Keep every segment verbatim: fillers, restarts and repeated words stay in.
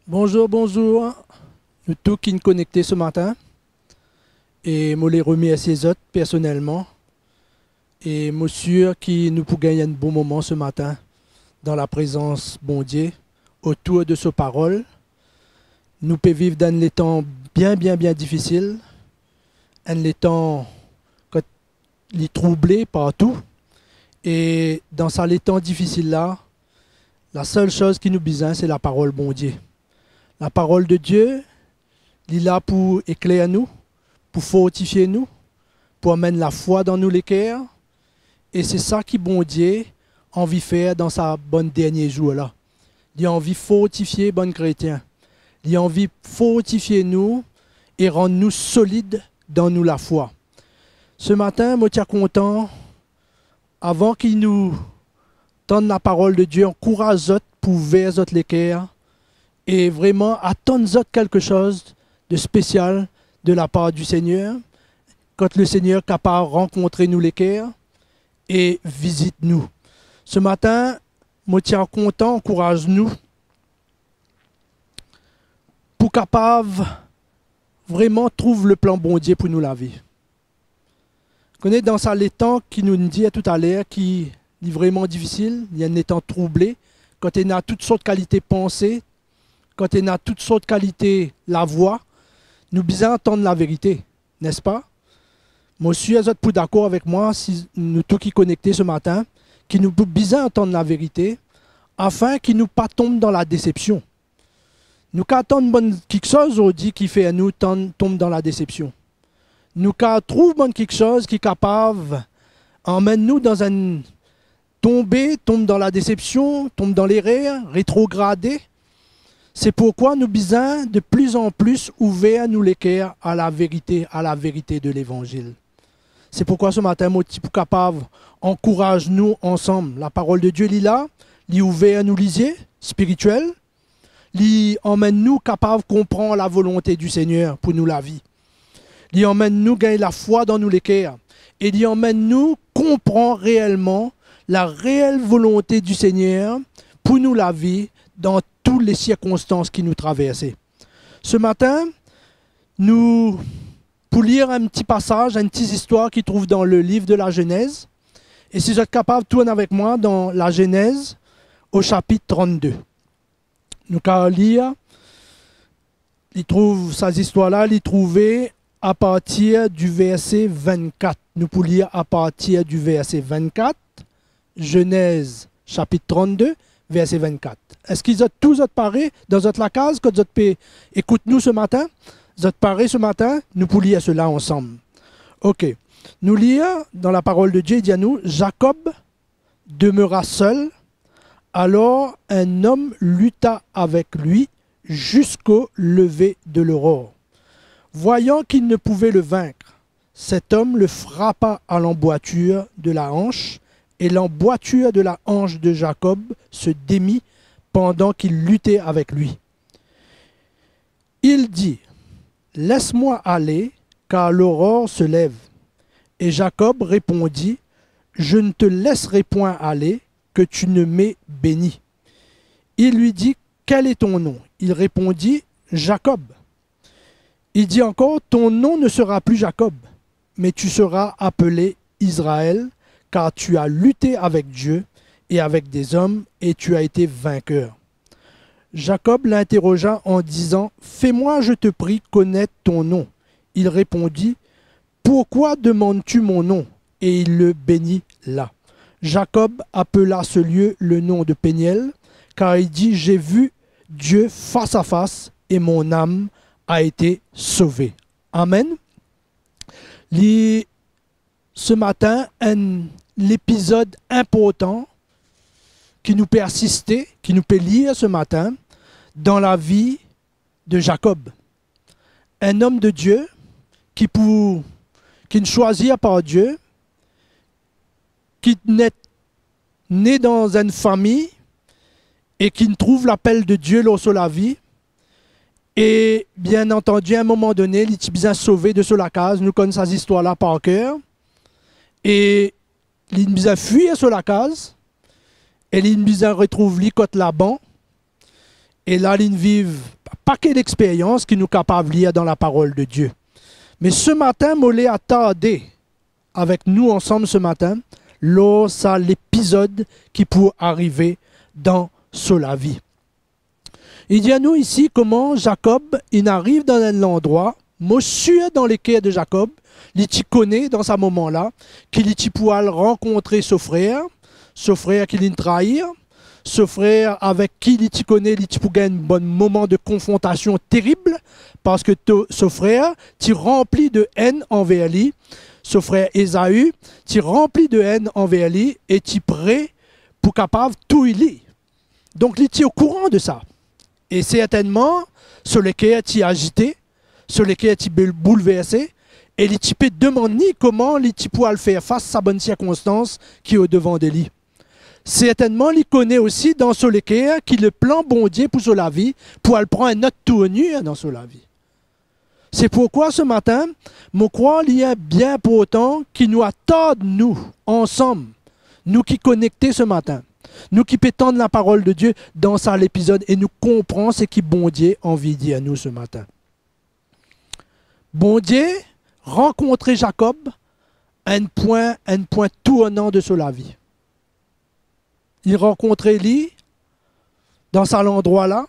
Bonzour, bonzour, nou tou ki'nn konekte se matin. E mo le remersie zot personelman. E mo sir ki nou pou gagn enn bon moman se matin dan laprezans Bondie, otour de so parol. Nou pe viv dan enn letan bien, bien, bien difisil. Enn letan kot li trouble partou. E dan sa letan difisil la, lasel soz ki nou bizin, se laparol Bondie. Laparol de Die, li la pou ekler nou, pou fortifie nou, pou amenn lafwa dan nou leker. E se sa ki Bondie anvi fer dan sa bann dernie zour la. Li anvi fortifie bann kretien. Li anvi fortifie nou e rann nou solid dan nou lafwa. Se matin, mo ti a kontan, avan ki nou tann laparol de Die, ankouraz zot pou ouver zot leker e vreman atann zot kelke soz de spesial de lapar di Segner, kot Lesegner kapav rankontre nou leker e vizit nou. Se matin, mo ti a kontan ankouraz nou pou kapav vreman trouv leplan Bondie pou nou lavi. Kone dan sa letan ki nou'nn dir toutaler ki li vreman difisil, li enn letan trouble, kot ena tou sort kalite panse, kot ena tou sort kalite lavwa, nou bizin tann laverite, nespa? Mo sir zot pou dakor avek mwa, si nou tou ki konekte se matin, ki nou pou bizin tann laverite, afin ki nou pa tom dan ladesepsion. Nou kapav tann bann kiksoz zordi ki fer nou tann, tom dan ladesepsion. Nou kapav trouv bann kiksoz ki kapav amenn nou dan enn tonbe, tom dan ladesepsion, tom dan lerer, retrograde. Se pourkwa nou bizin de pli an pli ouver nou leker a laverite, a laverite de Levanzil. Se pourkwa se matin, mo ti pou kapav ankouraz nou ansam. Laparol de Die, li la, li ouver nou lizie spiritiel, li amenn nou kapav konpran lavolonte di Segner pou nou lavi. Li amenn nou gagn lafwa dan nou leker e li amenn nou konpran reelman lareel volonte di Segner pou nou lavi dan tou le sirkonstans ki nou traverse. Se matin, nou pou lir enn ti pasaz, enn ti zistwar ki trouv dan le liv de Lazenez. E si zot kapav tourn avek mwa dan Lazenez, o sapit trannde. Nou kapav lir, li trouv sa zistwar la, li trouve apartir di verse vennkat. Nou pou lir apartir di verse vennkat, Zenez sapit trannde, verse vennkat. Eski zot tou zot pare dan zot lakaz, kot zot pe ekout nou se matin? Zot pare se matin? Nou pou lir sela ansam. Ok. Nou lir dan laparol de Die, dir nou, Zakob demeura sel, alors un homme lutta avec lui jusqu'au lever de l'aurore. Voyant qu'il ne pouvait le vaincre, cet homme le frappa à l'emboîture de la hanche, et l'emboîture de la hanche de Jacob se démit pendant qu'il luttait avec lui. Il dit, laisse-moi aller, car l'aurore se lève. Et Jacob répondit, je ne te laisserai point aller, que tu ne m'aies béni. Il lui dit, quel est ton nom ? Il répondit, Jacob. Il dit encore, ton nom ne sera plus Jacob, mais tu seras appelé Israël, car tu as lutté avec Dieu et avec des hommes, et tu as été vainqueur. Jacob l'interrogea en disant, fais-moi, je te prie, connaître ton nom. Il répondit, pourquoi demandes-tu mon nom ? Et il le bénit là. Jacob appela ce lieu le nom de Peniel, car il dit, j'ai vu Dieu face à face et mon âme a été sauvée. Amen. Li, se matin, enn lepizod inportan ki nou pe asiste, ki nou pe lir se matin dan lavi de Jakob. Enn om de Die ki pou, ki'nn swazir par Die, ki net, ne dan enn fami e ki'nn trouv lapel de Die lor so lavi. E bien antandi, a enn moman done, li ti bizin sove de so lakaz. Nou konn sa zistwar la par ker. E li'nn bizin fwir so lakaz e li'nn bizin retrouv li kot Laban. E la, linn viv pake lexperyans ki nou kapav lir dan laparol de Die. Me se matin, mo le atarde avek nou ansam se matin lor sa lepizod ki pou arive dan so lavi. Li dir nou isi kouma Zakob inn ariv dan enn landrwa, mo sir dan leker de Zakob, li ti kone dan sa moman la ki li ti pou al rankontre so frer, so frer ki linn trair, so frer avek ki li ti kone li ti pou gagn bann moman de konfrontasion terib, parski to, so frer ti ranpli de enn anver li, so frer Ezai ti ranpli de enn anver li e ti pre pou kapav touy li. Donk li ti okouran de sa. E sertennman, so leker ti azite, so leker ti boul-, boulverse, e li ti pe demann li kouma li ti pou al fer fas sa bann sirkonstans ki odevan de li. Sertennman, li kone osi dan so leker ki leplan Bondie pou so lavi pou al pran enn lot tournir dan so lavi. Se pourkwa se matin, mo krwar li bien inportan ki nou atard nou ansam, nou ki konekte se matin, nou ki pe tann laparol de Die dan sa lepizod e nou konpran seki Bondie anvi dir nou se matin. Bondie rankontre Zakob enn pwin, enn pwin tournan de so lavi. Li rankontre li dan sa landrwa la.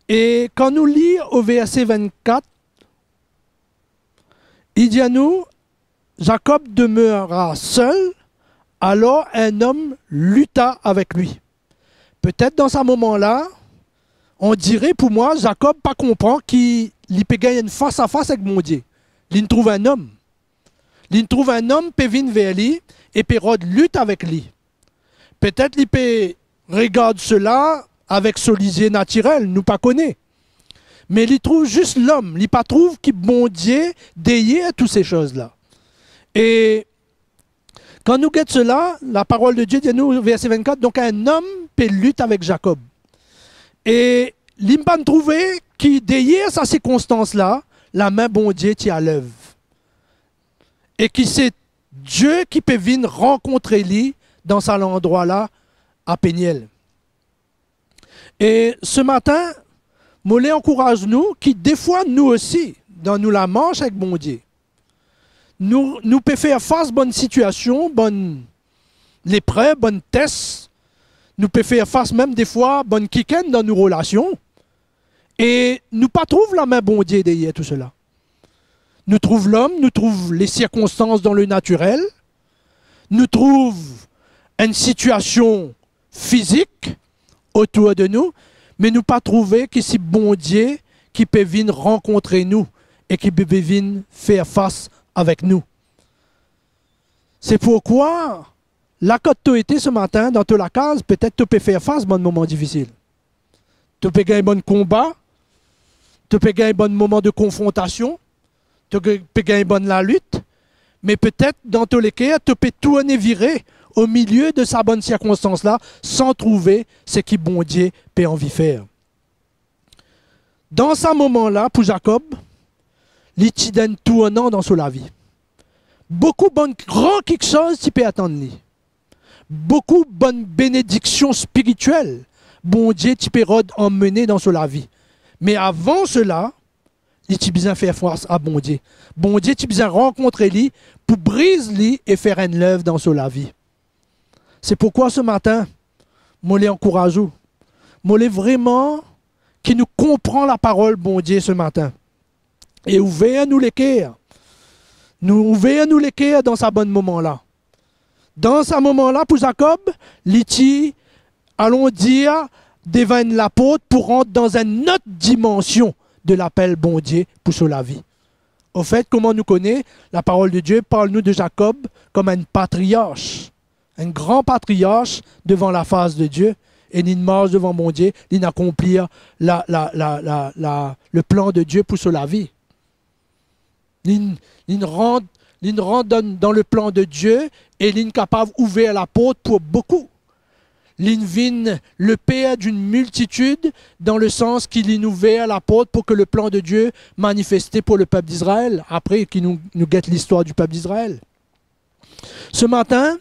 E kan nou lir o verse vennkat, li dir nou, Zakob demera sel, alor enn om lita avek li. Petet dan sa moman la, on dire pou mwa, Zakob pa konpran ki li pe gagn enn fas a fas ek Bondie. Linn trouv enn om. Linn trouv enn om pe vinn ver li e pe rod lit avek li. Petet li pe regard sela avek so lizie natirel, nou pa kone. Me li trouv zis lom, li pa trouv ki Bondie deryer tou se soz la. E kan nou get sela, laparol de Die dir nou, verse vennkat, donk enn om pe lit avek Zakob. E li pa'nn trouve ki deryer sa sirkonstans la, lame Bondie ti alev. E ki se Die ki pe vinn rankontre li dan sa landrwa la a Peniel. E se matin, mo le ankouraz nou ki defwa nou osi, dan nou lamars ek Bondie, nou, nou pe fer fas bann sitiasion, bann leprev, bann tes, nou pe fer fas mem defwa bann kikenn dan nou relasion, e nou pa trouv lame Bondie deryer tou sela. Nou trouv lom, nou trouv le sirkonstans dan le natirel, nou trouv enn sitiasion fizik otour de nou, me nou pa trouve ki se Bondie ki pe vinn rankontre nou e ki pe, pe vinn fer fas avek nou. Se pourkwa la kot to ete se matin, dan to lakaz, petet to pe fer fas bann moman difisil. To pe gagn bann konba, to pe gagn bann moman de konfrontasion, to ge-, pe gagn bann lalit, me petet dan to leker, to pe tourne vire omilie de sa bann sirkonstans la, san trouve seki Bondie pe anvi fer. Dan sa moman la, pou Zakob, li ti dan enn tournan dan so lavi. Boukou bann gran kiksoz ti pe atann li. Boukou bann benediksion spiritiel Bondie ti pe rod anmene dan so lavi. Me avan sela, li ti bizin fer fas a Bondie. Bondie ti bizin rankontre li pou briz li e fer enn lev dan so lavi. Se pourkwa se matin, mo le ankouraz ou. Mo le vreman ki nou konpran laparol Bondie se matin. E ouver nou leker. Nou ouver nou leker dan sa bann moman la. Dan sa moman la, pou Zakob, li ti, alon dir, devan enn laport pou rant dan enn lot dimansion de lapel Bondie pou so lavi. Anfet, kouma nou kone, laparol de Die parl nou de Zakob kom enn patriar, enn gran patriar devan lafas de Die, e linn mars devan Bondie, linn akonplir la, la, la, la, la, le plan de Die pou so lavi. Linn, linn rant, linn rant dan, dan le plan de Die e linn kapav ouver laport pou boukou. Linn vinn le per d'une miltitid, dan le sans ki linn ouver laport pou ke le plan de Die manifeste pou le pep Dizrael. Apre ki nou, nou get listwar di pep Dizrael. Se matin,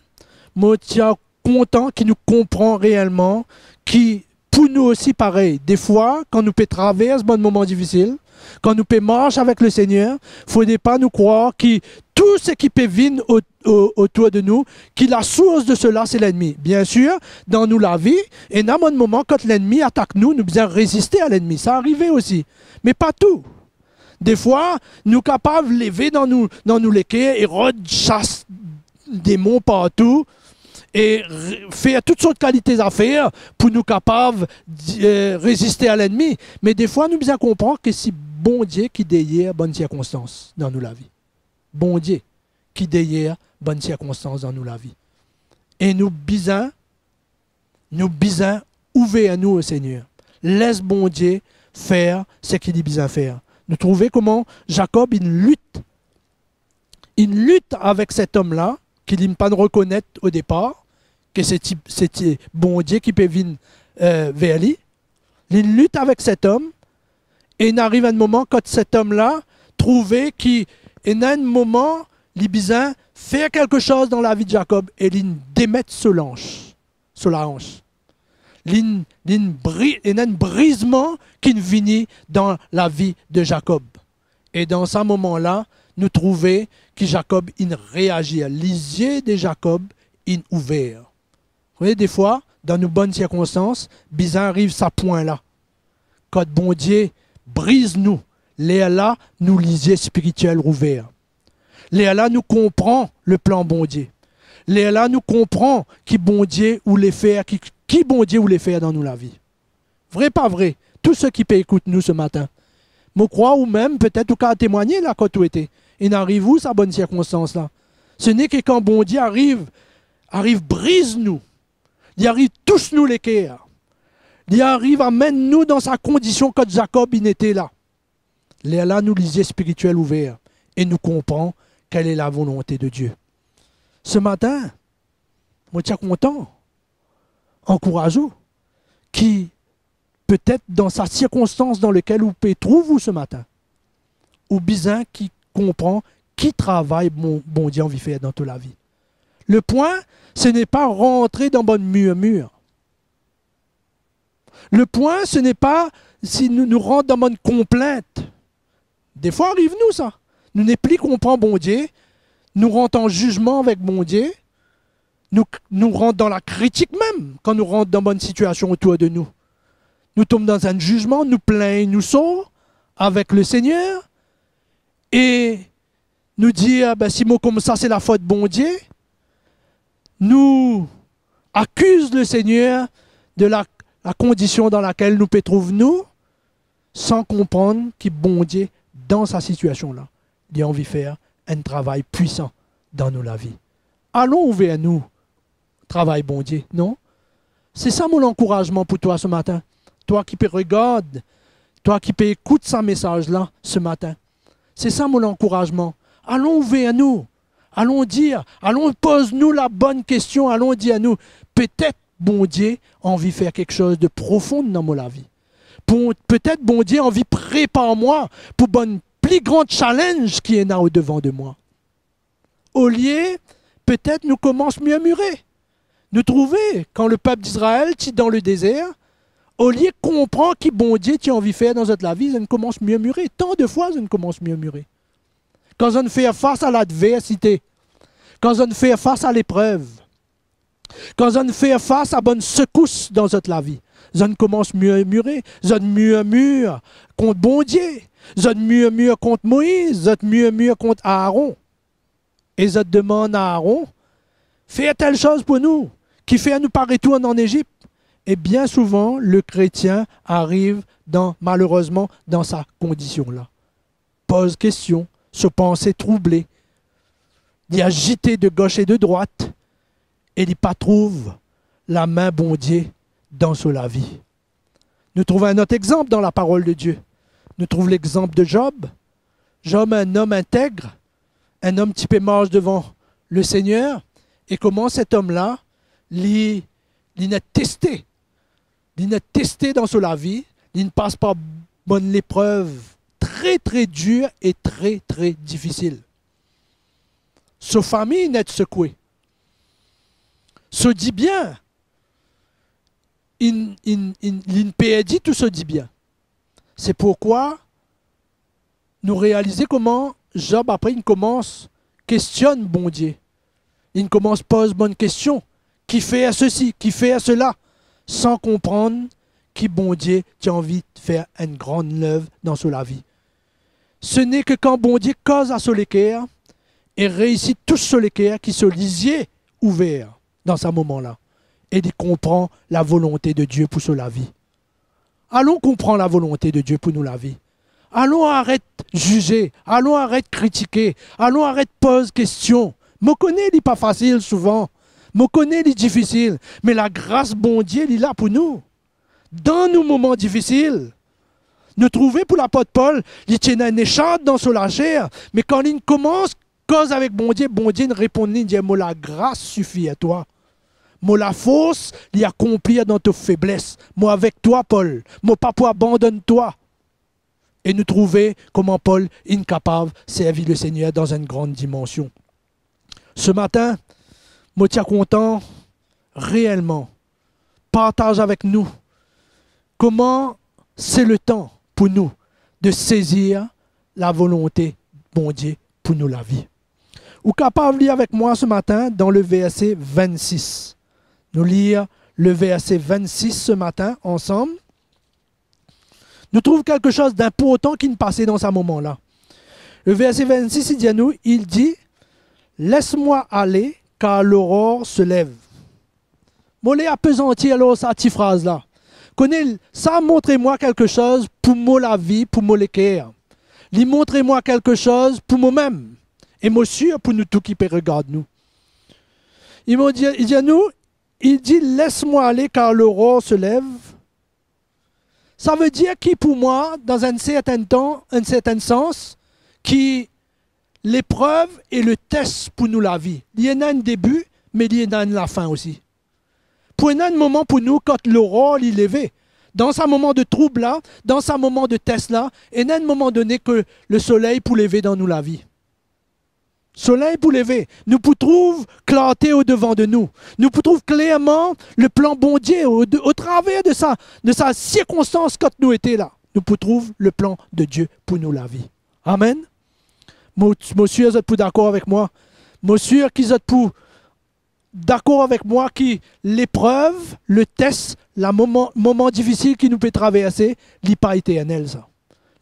mo ti kontan ki nou konpran reelman ki pou nou osi parey. Defwa, kan nou pe travers bann moman difisil, kan nou pe mars avek Lesegner, fode pa nou krwar ki tou seki pe vinn o-, o-, otour de nou, ki lasours de sela se lennmi. Biensir, dan nou lavi, ena bann moman kot lennmi atak nou, nou bizin reziste a lennmi. Sa arive osi, me pa tou. Defwa, nou kapav leve dan nou, dan nou leker e rod sas demon partou e re-, fer tou sort kalite zafer pou nou kapav di-, eh, reziste a lennmi. Me defwa, nou bizin konpran ki se Bondie ki deryer bann sirkonstans dan nou lavi. Bondie ki deryer bann sirkonstans dan nou lavi. E nou bizin, nou bizin ouver nou o Segner. Les Bondie fer seki li bizin fer. Nou trouve kouma Zakob inn lit, inn lit avek set om la, ki li pa'nn rekonet o depar, ki se ti, se ti Bondie ki pe vinn, eh, ver li. Li inn lit avek set om, e inn ariv enn moman kot set om la trouve ki ena enn moman li bizin fer kelkesoz dan lavi de Zakob, e li inn demet so lans, so laans. Li inn, li inn bri-, ena enn brizman ki'nn vini dan lavi de Zakob. E dan sa moman la, nou trouve ki Zakob inn reazir, lizie de Zakob inn ouver. Wi, defwa, dan nou bann sirkonstans, bizin ariv sa pwin la. Kot Bondie briz nou, lerla nou lizie spiritiel ouver. Lerla nou konpran leplan Bondie. Lerla nou konpran ki Bondie oule fer, ki, ki Bondie oule fer dan nou lavi. Vre pa vre, tou seki pe ekout nou se matin, mo krwar ou mem, petet ou kapav temwagne la kot ou ete, inn ariv ou sa bann sirkonstans la. Se neke kan Bondie ariv, ariv briz nou, li ariv tous nou leker, li ariv amenn nou dan sa kondision kot Zakob inn ete la. Lerla nou lizie spiritiel ouver e nou konpran kale lavolonte de Die. Se matin, mo ti a kontan ankouraz ou ki petet dan sa sirkonstans dan lekel ou pe trouv ou se matin, ou bizin ki konpran ki travay Bon-, Bondie anvi fer dan to lavi. Le pwin, se ne pa rantre dan bann mirmir. Le pwin, se ne pa si nou, nou rant dan bann konplint. Defwa ariv nou sa. Nou nepli konpran Bondie, nou rant an zizman avek Bondie, nou, nou rant dan lakritik mem kan nou rant dan bann sitiasion otour de nou. Nou tom dan enn zizman, nou plingn nou sor avek Lesegner e nou dir, "Ah ben, si mo koumsa, se lafot Bondie." Nou akiz Lesegner de la, la kondision dan lakel nou pe trouv nou, san konprann ki Bondie, dan sa sitiasion la, li anvi fer enn travay pwisan dan nou lavi. Alon ouver nou travay Bondie, non? Se sa mo lankourazman pou twa se matin, twa ki pe regard, twa ki pe ekout sa mesaz la se matin. Se sa mo lankourazman. Alon ouver nou, alon dir, alon poz nou labonn kestion, alon dir nou, petet Bondie anvi fer kiksoz de profon dan mo lavi. Pou, petet Bondie anvi prepar mwa pou bann pli gran challenge ki ena odevan de mwa. Olie, petet nou koumans mirmire. Nou trouve, kan lepep Izrael ti dan ledezer, olie konpran ki Bondie ti anvi fer dan zot lavi, zot inn koumans mirmire. Tan de fwa zot inn koumans mirmire. Kan zot inn fer fas a ladversite, kan zot inn fer fas a leprev, kan zot inn fer fas a bann sekous dan zot lavi, zot inn koumans mirmire, zot inn mirmir kont Bondie, zot inn mirmir kont Moiz, zot inn mirmir kont Aaron. E zot inn demann Aaron, "Fer tel soz pou nou, kifer nou pa retourn an Ezip?" E bien souvan, lekretien ariv dan, malerezman, dan sa kondision la. Poz kestion, so panse trouble, li azite de gos e de drwat, e li pa trouv lame Bondie dan so lavi. Nou trouv enn lot exanp dan Laparol de Die. Nou trouv lexanp de Zob. Zob, enn om integ, enn om ti pe mars devan Lesegner, e kouma set om la, li, li inn teste. Li inn teste dan so lavi, li inn pas par bann leprev tre, tre dir e tre, tre difisil. So fami inn sekwe. So dibien inn, inn, inn, linn perdi tou so dibien. Se pourkwa nou realize kouma Zob apre inn koumans kestionn Bondie. Inn koumans poz bann kestion, ki fer sesi, ki fer sela, san konprann ki Bondie ti anvi fer enn gran lev dan so lavi. Se ne ke kan Bondie koz a so leker e reisi tous so leker ki so lizie ouver dan sa moman la, e li konpran lavolonte de Die pou so lavi. Alon konpran lavolonte de Die pou nou lavi. Alon aret zize, alon aret kritike, alon aret poz kestion. Mo kone li pa fasil souvan, mo kone li difisil, me lagras Bondie li la pou nou. Dan nou moman difisil, nou trouve pou lapot Pol, li ti ena enn eshard dan so laser, me kan linn koumans koz avek Bondie, Bondie inn reponn li, dir, "Mo lagras sifir twa. Mo lafors li akonplir dan to febles. Mo avek twa, Pol. Mo pa pou abandonn twa." E nou trouve kouma Pol inn kapav servi Lesegner dan enn gran dimansion. Se matin, mo ti a kontan reelman partaz avek nou kouma se letan pou nou de sezir lavolonte Bondie pou nou lavi. Ou kapav lir avek mwa se matin dan le verse vennsis. Nou lir le verse vennsis se matin ansam. Nou trouv kelke soz dinportan ki'nn pase dan sa moman la. Le verse vennsis, li dir nou, li dir, "Laisse-moi aller, car l'aurore se lève." Mo le apezantir lor sa ti fraz la. Kone, sa montre mwa kelke soz pou mo lavi, pou mo leker. Li montre mwa kelke soz pou momem. E mo sir pou nou tou ki pe regard nou. Li mo dir, li dir nou, li dir, "Laisse-moi aller, car l'aurore se lève." Savedir ki pou mwa, dan enn sertenn tan, enn sertenn sans, ki leprev e letes pou nou lavi, li ena enn debi, me li ena enn lafin osi. Pou ena enn moman pou nou, kan loror li leve, dan sa moman de troub la, dan sa moman de tes la, ena enn moman done ke lesoley pou leve dan nou lavi. Soley pou leve, nou pou trouv klarte odevan de nou. Nou pou trouv klerman leplan Bondie o, otraver de sa, de sa sirkonstans kot nou ete la. Nou pou trouv leplan de Die pou nou lavi. Amen. Mo, mo sir zot pou dakor avek mwa. Mo sir ki zot pou dakor avek mwa ki leprev, letes, lamoman, moman difisil ki nou pe traverse, li pa eternel sa.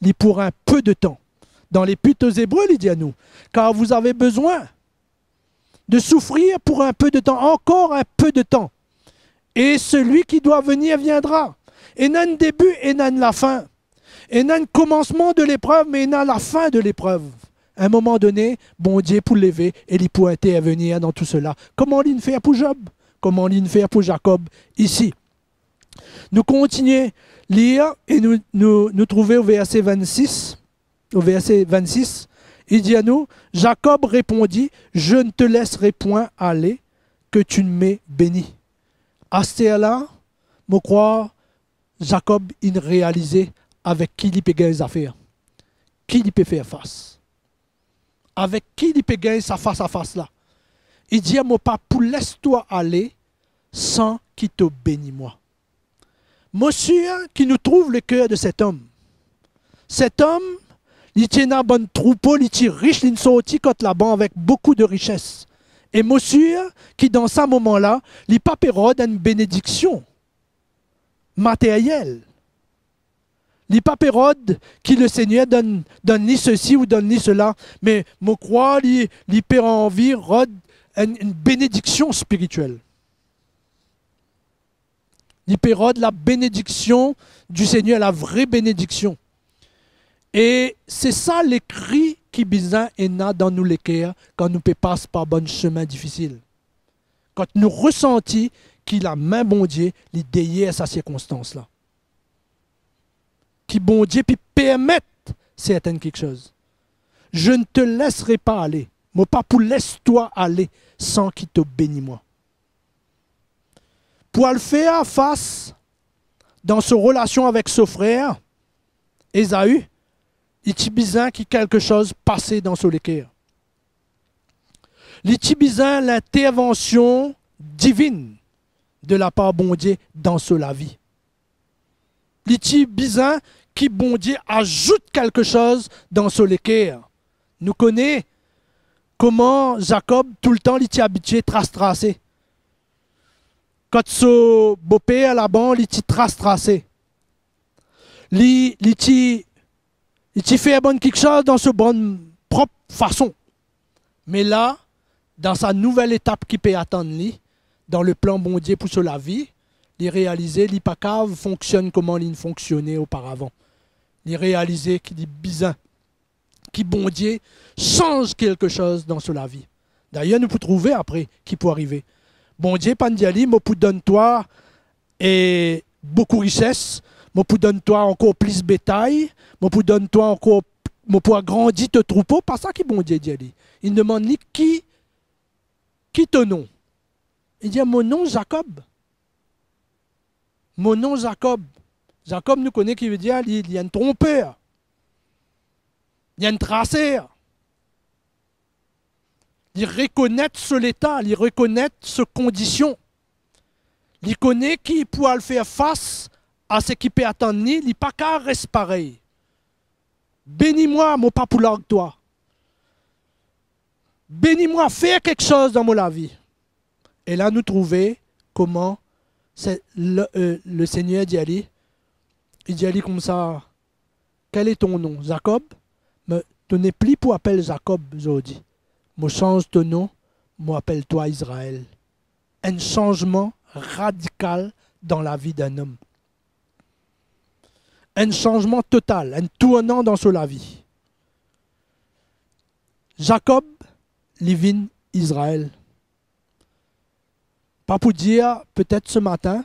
Li pou enn pe de tan. Dan Lepit o Zebre, li dir nou, "Car vous avez besoin de souffrir pour un peu de temps, encore un peu de temps. Et celui qui doit venir viendra." Ena enn debi, ena enn lafin. Ena enn koumansman de leprev, me ena lafin de leprev. Enn moman done, Bondie pou leve e li pou intervenir dan tou sela. Kouma li'nn fer pou Zob, kouma li'nn fer pou Zakob isi. Nou kontigne lir e nou, nou, nou trouve o verse vennsis, o verse vennsis, li dir nou, Zakob repondi, "Je ne te laisserai point aller que tu ne m'aies béni." Asterla, mo krwar Zakob inn realize avek ki li pe gagn zafer, ki li pe fer fas, avek ki li pe gagn sa fas a fas la. Li dir, "Mo pa pou les twa ale san ki to beni mwa." Mo sir ki nou trouv leker de set om. Set om, li ti ena bann troupo, li ti ris, li'nn sorti kot Laban avek boukou de rises. E mo sir ki dan sa moman la, li pa pe rod enn benediksion materyel. Li pa pe rod ki Lesegner donn, donn li sesi ou donn li sela, me mo krwar li, li pe anvi rod enn, enn benediksion spiritiel. Li pe rod labenediksion di Segner, lavre benediksion. E se sa lekri ki bizin ena dan nou leker kan nou pe pas par bann semin difisil. Kan nou resanti ki lame Bondie, li deryer sa sirkonstans la. Ki Bondie pe permet sertenn kiksoz. "Je ne te laisserai pas aller." Mo pa pou les twa ale san ki to beni mwa. Pou al fer fas dan so relasion avek so frer Ezai, li ti bizin ki kelke soz pase dan so leker. Li ti bizin lintervansion divinn de lapar Bondie dan so lavi. Li ti bizin ki Bondie azout kelke soz dan so leker. Nou kone kouma Zakob toultan li ti abitie tras-trase. Kot so boper Laban, li ti tras-trase. Li, li ti, li ti fer bann kiksoz dan so bann prop fason. Me la, dan sa nouvel etap ki pe atann li, dan leplan Bondie pou so lavi, li realize li pa kav fonksionn kouma li fonksionne oparavan. Li realize ki li bizin ki Bondie sanz kelke soz dan so lavi. Dayer, nou pou trouve apre ki pou arive. Bondie pa'nn dir li, "Mo pou donn twa, e, boukou rises, mo pou donn twa ankor plis betay, mo pou donn twa ankor, mo pou agrandi to troupo." Pa sa ki Bondie dir li. Li demann li, "Ki, ki to nom?" Li dir, "Mo nom Zakob." Mo nom Zakob. Zakob, nou kone ki vedir li, li enn tronper. Li enn traser. Li rekonet so leta, li rekonet so kondision. Li kone ki pou al fer fas a seki pe atann li, li pa kav res parey. "Beni mwa, mo pa pou larg twa. Beni mwa, fer kiksoz dan mo lavi." E la nou trouve kouma se le, e, Lesegner dir li, li dir li koumsa, "Quel est ton nom? Zakob? Me to nepli pou apel Zakob zordi. Mo sanz to nom, mo apel twa Izrael." Enn sanzman radikal dan lavi d'enn om. Enn sanzman total, enn tournan dan so lavi. Zakob, li vinn Izrael. Pa pou dir, petet se matin,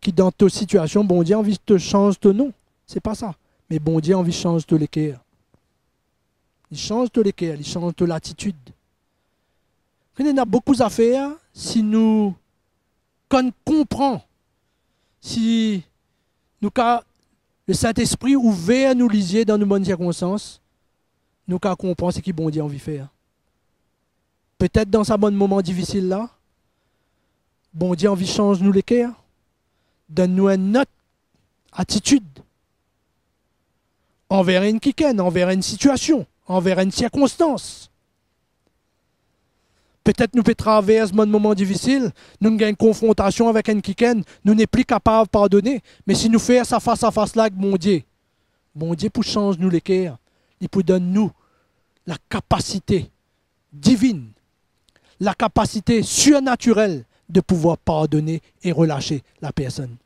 ki dan to sitiasion, Bondie anvi to sanz to nom. Se pa sa. Me Bondie anvi sanz to leker. Li sanz to leker, li sanz to latitid. Kone ena boukou zafer, si nou kan konpran, si nou ka, Lesintespri ouver nou lizie dan nou bann sirkonstans, nou ka konpran seki Bondie anvi fer. Petet dan sa bann moman difisil la, Bondie anvi sanz nou leker, donn nou enn lot atitid anver enn kikenn, anver enn sitiasion, anver enn sirkonstans. Petet nou pe travers bann moman difisil, nou gagn konfrontasion avek enn kikenn, nou nepli kapav pardone, me si nou fer sa fas a fas la ek Bondie, Bondie pou sanz nou leker, li pou donn nou lakapasite divinn, lakapasite sirnatirel de pouvwar pardone e relase lapersonn.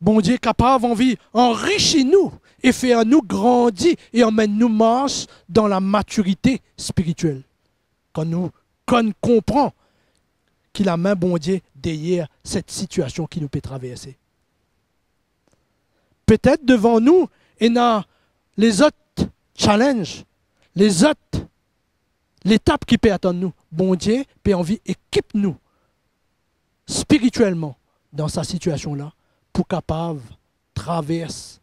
Bondie kapav anvi anrisi nou e fer nou grandi e amenn nou mars dan lamatirite spiritiel. Kan nou, kan nou konpran ki lame Bondie deryer set sitiasion ki nou pe traverse. Petet devan nou ena lezot challenge, lezot letap ki pe atann nou. Bondie pe anvi ekip nou spiritielman dan sa sitiasion la pou kapav travers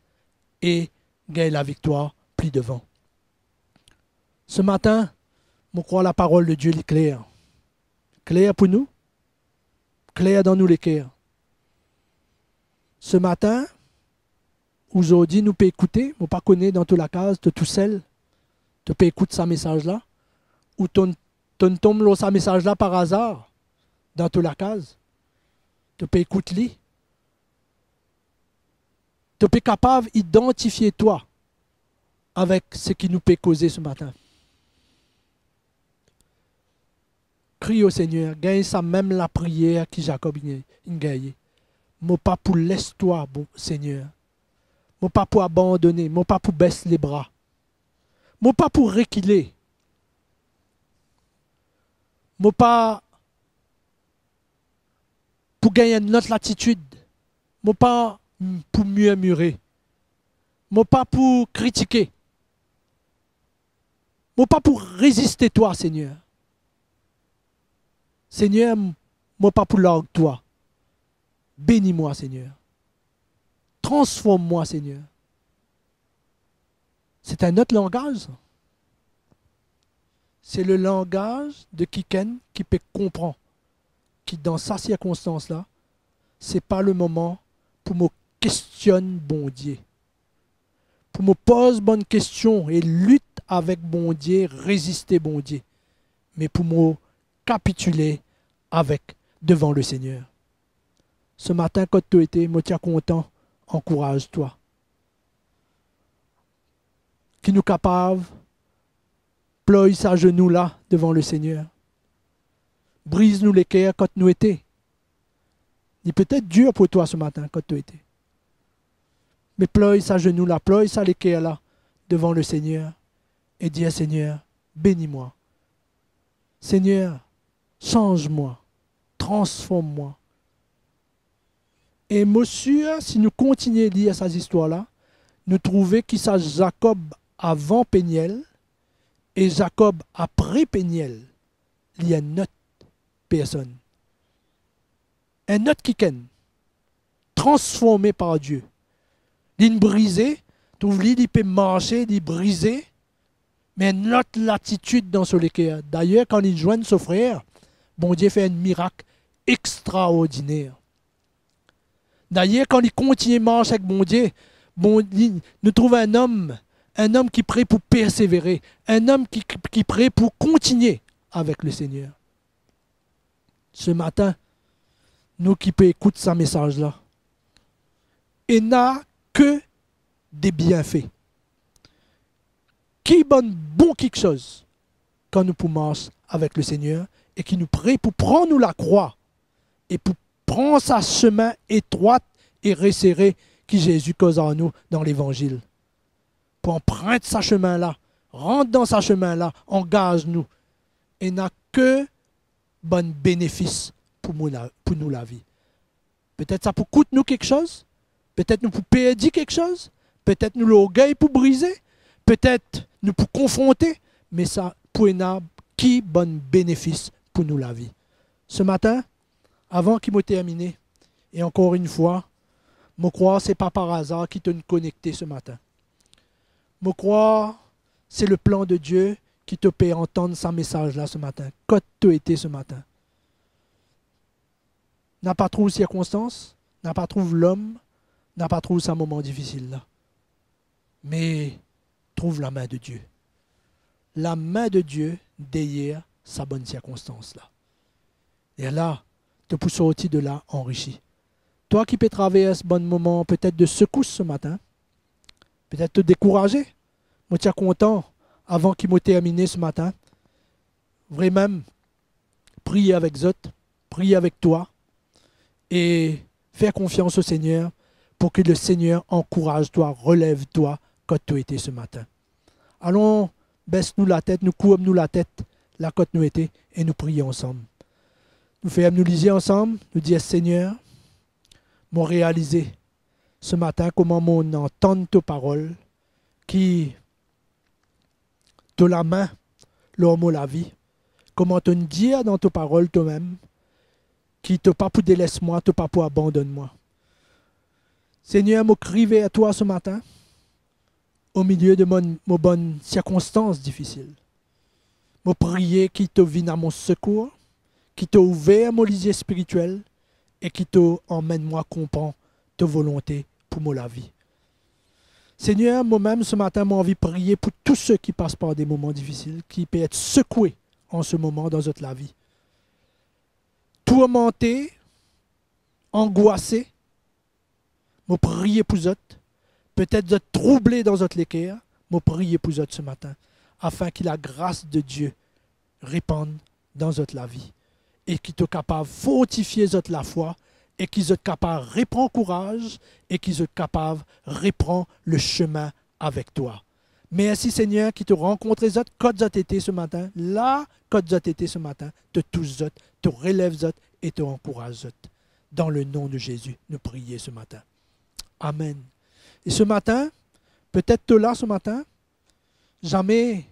e gagn laviktwar pli devan. Se matin, mo krwar laparol de Die li kler. Kler pou nou, kler dan nou leker. Se matin, ou zordi nou pe ekoute, mo pa kone dan to lakaz, to tousel, to pe ekout sa mesaz la, ou tonn, tonn tonm lor sa mesaz la par azar, dan to lakaz, to pe ekout li, to pe kapav idantifie twa avek seki nou pe koze se matin. Kriy o Segner, gagn sa mem lapriyer ki Zakob inn, inn gagne. Mo pa pou les twa, bon Segner. Mo pa pou abandone, mo pa pou bes lebra. Mo pa pou rekile. Mo pa pou gagn enn lot latitid. Mo pa pou mirmire. Mo pa pou kritike. Mo pa pou reziste twa, Segner. Segner, mo pa pou larg twa. Beni mwa, Segner. Transform mwa, Segner. Se enn lot langaz. Se le langaz de kikenn ki pe konpran ki dan sa sirkonstans la, se pa lemoman pou mo kestionn Bondie, pou mo poz bann kestion e lit avek Bondie, reziste Bondie, me pou mo kapitile avek, devan Lesegner. Se matin, kot to ete, mo ti a kontan ankouraz twa. Ki nou kapav ploy sa zenou la devan Lesegner. Briz nou leker kot nou ete. Li petet dir pou twa se matin kot to ete. Me ploy sa zenou la, ploy sa leker la devan Lesegner e dir, Segner, beni mwa. Segner, sanz mwa, transform mwa. E mo sir, si nou kontigne lir sa zistwar la, nou trouve ki sa Zakob avan Peniel e Zakob apre Peniel, li enn lot personn. Enn lot kikenn, transforme par Die. Li'nn brize, trouv li, li pe marse, li brize, me enn lot latitid dan so leker. Dayer, kan li zwenn so frer, Bondie fer enn mirak extraordiner. Dayer, kan li kontigne mars ek Bondie, bon, li, nou trouv enn om, enn om ki pre pou persevere, enn om ki, ki pre pou kontigne avek Lesegner. Se matin, nou ki pe ekout sa mesaz la, ena ke de bienfe. Ki bann bon kiksoz kan nou pou mars avek Lesegner e ki nou pre pou pran nou lakrwa e pou pran sa semin etrwat e resere ki Zezi koz ar nou dan Levanzil. Pou anprint sa semin la, rant dan sa semin la, angaz nou, ena ke bann benefis pou mo la-, pou nou lavi. Petet sa pou kout nou kiksoz, petet nou pou perdi kiksoz, petet nou lorgey pou brize, petet nou pou konfronte, me sa pou ena ki bann benefis pou nou lavi. Se matin, avan ki mo termine, e ankor enn fwa, mo krwar se pa par azar ki to'nn konekte se matin. Mo krwar se le plan de Die ki to pe antann sa mesaz la se matin, kot to ete se matin. Na pa trouv sirkonstans, na pa trouv lom, na pa trouv sa moman difisil la. Me trouv lame de Die. Lame de Die deryer sa bann sirkonstans la. Lerla, to pou sorti de la anrisi. Twa ki pe travers bann moman petet de sekous se matin, petet to dekouraze, mo ti a kontan, avan ki mo termine se matin, vremem, priye avek zot, priye avek twa, e fer konfians o Segner, pou ki Lesegner ankouraz twa, relev twa, kot to ete se matin. Alon, bes nou latet, nou kourb nou latet, la kot nou ete, e nou priye ansam. Nou ferm nou lizie ansam, nou dir, Segner, mo realize se matin kouma mo antann to parol, ki to lame lor mo lavi, kouma to'nn dir dan to parol tomem, ki to pa pou deles mwa, to pa pou abandonn mwa. Segner, mo kri ver twa se matin, omilie de mo, mo bann sirkonstans difisil. Mo priye ki to vinn a mo sekour, ki to ouver mo lizie spiritiel e ki to anmenn mwa konpran to volonte pou mo lavi. Segner, momem se matin, mo anvi priye pou tou seki pas par de moman difisil, ki pe et sekwe an se moman dan zot lavi. Tourmante, angwase, mo priye pou zot. Petet zot trouble dan zot leker, mo priye pou zot se matin, afin ki lagras de Die repann dan zot lavi, e ki to kapav fortifie zot lafwa, e ki zot kapav repran kouraz, e ki zot kapav repran le semin avek twa. Mersi, Segner, ki to rankontre zot kot zot ete se matin, la kot zot ete se matin, to tous zot, to relev zot e to ankouraz zot. Dan le nom de Zezi, nou priye se matin. Amen. E se matin, petet to la se matin, zame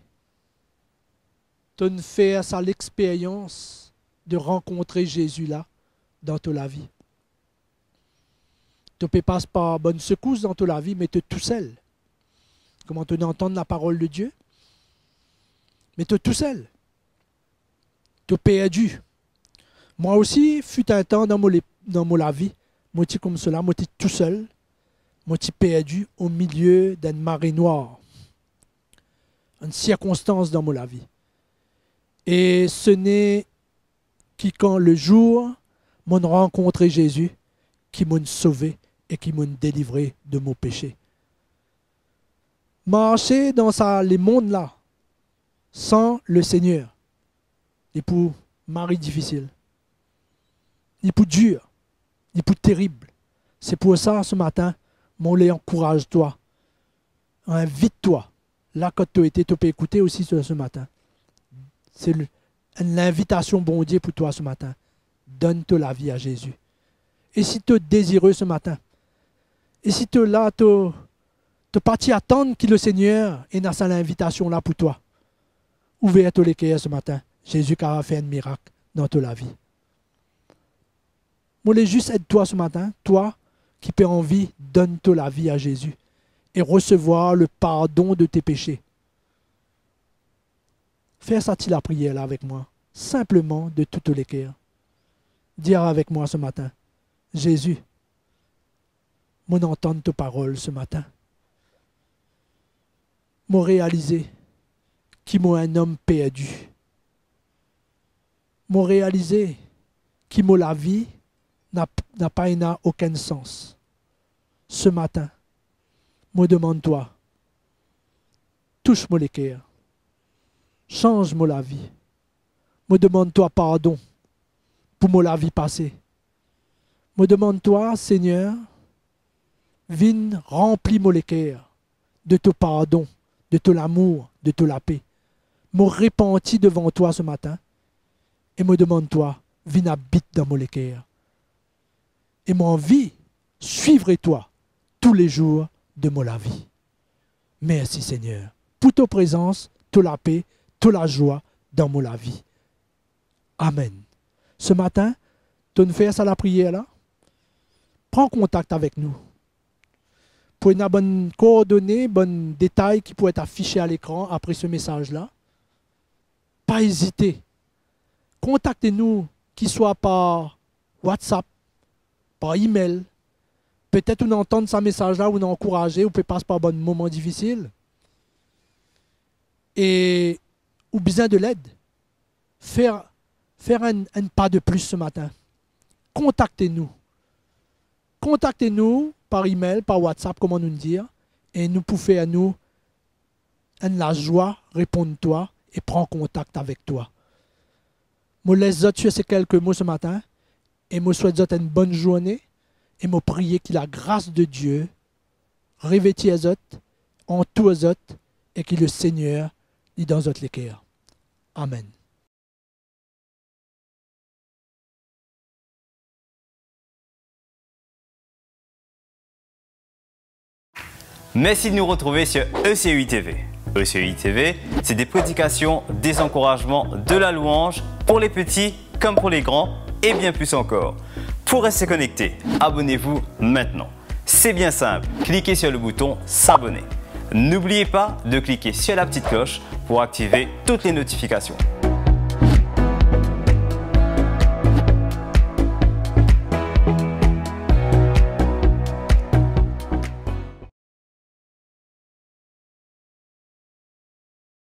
to'nn fer sa lexperyans de rankontre Zezi la dan to lavi. To pe pas par bann sekous dan to lavi, me to tousel. Kouma to'nn antann laparol de Die, me to tousel. To perdi. Mwa osi, fut enn tan dan mo le-, dan mo lavi, mo ti koumsa la, mo ti tousel, mo ti perdi omilie d'enn mare nwar, enn sirkonstans dan mo lavi. E se ne ki kan lezour mo'nn rankontre Zezi, ki mo'nn sove e ki mo'nn delivre de mo pese. Marse dan sa lemonn la san Lesegner, li pou mari difisil, li pou dir, li pou terib. Se pou sa, se matin, mo le ankouraz twa, invit twa, la kot to ete, to pe ekoute osi se, se matin. Se le-, enn linvitasion Bondie pou twa se matin. Donn to lavi a Zezi. E si to dezire se matin, e si to la, to, to pa ti atann ki Lesegner ena sa linvitasion la pou twa, ouver to leker se matin, Zezi kapav fer enn mirak dan to lavi. Mo le zis ed twa se matin, twa ki pe anvi donn to lavi a Zezi e resevwar le pardon de tes péchés. Fer sa ti lapriyer la avek mwa, sinpleman de tou to leker. Dir avek mwa se matin, Zezi, mo'nn antann to parol se matin. Mo realize ki mo enn om perdi. Mo realize ki mo lavi na, na pa ena okenn sans. Se matin, mo demann twa, tous mo leker, sanz mo lavi. Mo demann twa pardon pou mo lavi pase. Mo demann twa, Segner, vinn ranpli mo leker de to pardon, de to lamour, de to lape. Mo repanti devan twa se matin e mo demann twa, vinn abit dan mo leker. E mo anvi swiv twa toulezour de mo lavi. Mersi, Segner, pou to prezans, to lape, to lazwa dan mo lavi. Amen. Se matin, to'nn fer sa lapriyer la, pran kontak avek nou. Pou ena bann koordone, bann detay ki pou et afise a lekran apre se mesaz la. Pa ezite. Kontakte nou, ki swa par WhatsApp, par email. Petet ou'nn antann sa mesaz la, ou'nn ankouraze, ou pe pas par bann moman difisil. E ou bizin de led. Fer, fer enn, enn pa de plis se matin. Kontakte nou. Kontakte nou par email, par WhatsApp, kouma nou dir, e nou pou fer nou enn lazwa reponn twa e pran kontak avek twa. Mo les zot sir se kelke mo se matin e mo swet zot enn bonn zourne e mo priye ki lagras de Die revetir zot, antour zot e ki Lesegner li dan zot leker. Amen. Merci de nous retrouver sur E C U I T V. E C U I T V, c'est des prédications, des encouragements, de la louange pour les petits comme pour les grands et bien plus encore. Pour rester connecté, abonnez-vous maintenant. C'est bien simple, cliquez sur le bouton s'abonner. N'oubliez pas de cliquer sur la petite cloche pour activer toutes les notifications.